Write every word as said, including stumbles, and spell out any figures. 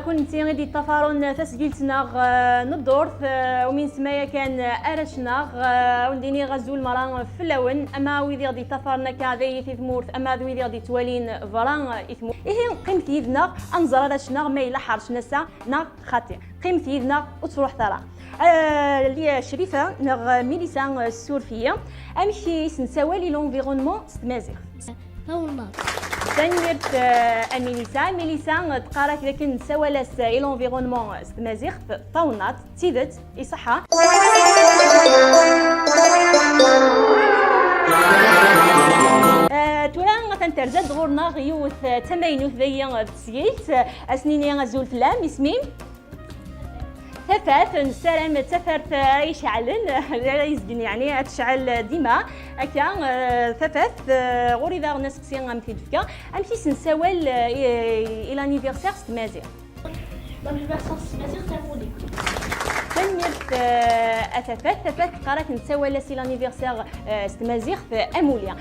Kunemti i d-yeṭṭafaren tasgilt-nneɣ, eh, n ddurt, eh, umi nsemma yakan, eh, arrac-nneɣ, eh, ad wen-d-iniɣ azul meṛṛa fell-awen, ama wid i ɣ-d-yeṭṭafaren akka dagi i tmurt, ama d wid i ɣ-d-yettwalin beṛṛa i tmurt. Ihi, qqimet yid-neɣ, ad nẓer arrac-nneɣ ma yella ḥercen ass-a neɣ xaṭi. Qqimet yid-neɣ, ur ttruḥet ara. Eh, li-, Crifa neɣ Milisa, eh, ssuref-iyi, amek i s-nessawal i l'environnement s tmaziɣt? Tawennaḍt. Tanemmirt, eh, a Milisa. Milisa, eh, teqqar-ak d akken nessawal-as, eh, i l'environnement s tmaziɣt, tawennaḍt, d tidet, iṣeḥḥa. Eh, tura atan terza-d ɣur-neɣ yiwet, eh, d tamaynut dagi, eh, d tesgilt. Eh, ad s-nini azul fell-am, isem-im? Tafat, nessaram d tafat ara iceɛlen, ara yezgen, yeɛni ad tecɛel dima. Akka, eh, tafat, eh, ɣur-i daɣen aseqsi am t-id-fkeɣ. Amek i s-nessawal, eh, i, i l'anniversaire s tmaziɣt? L'anniversaire s tmaziɣt, amulli. Tanemmirt, eh, a tafat. Tafat teqqar-ak nessawal-as i l'anniversaire, eh, s tmaziɣt, eh, amulli.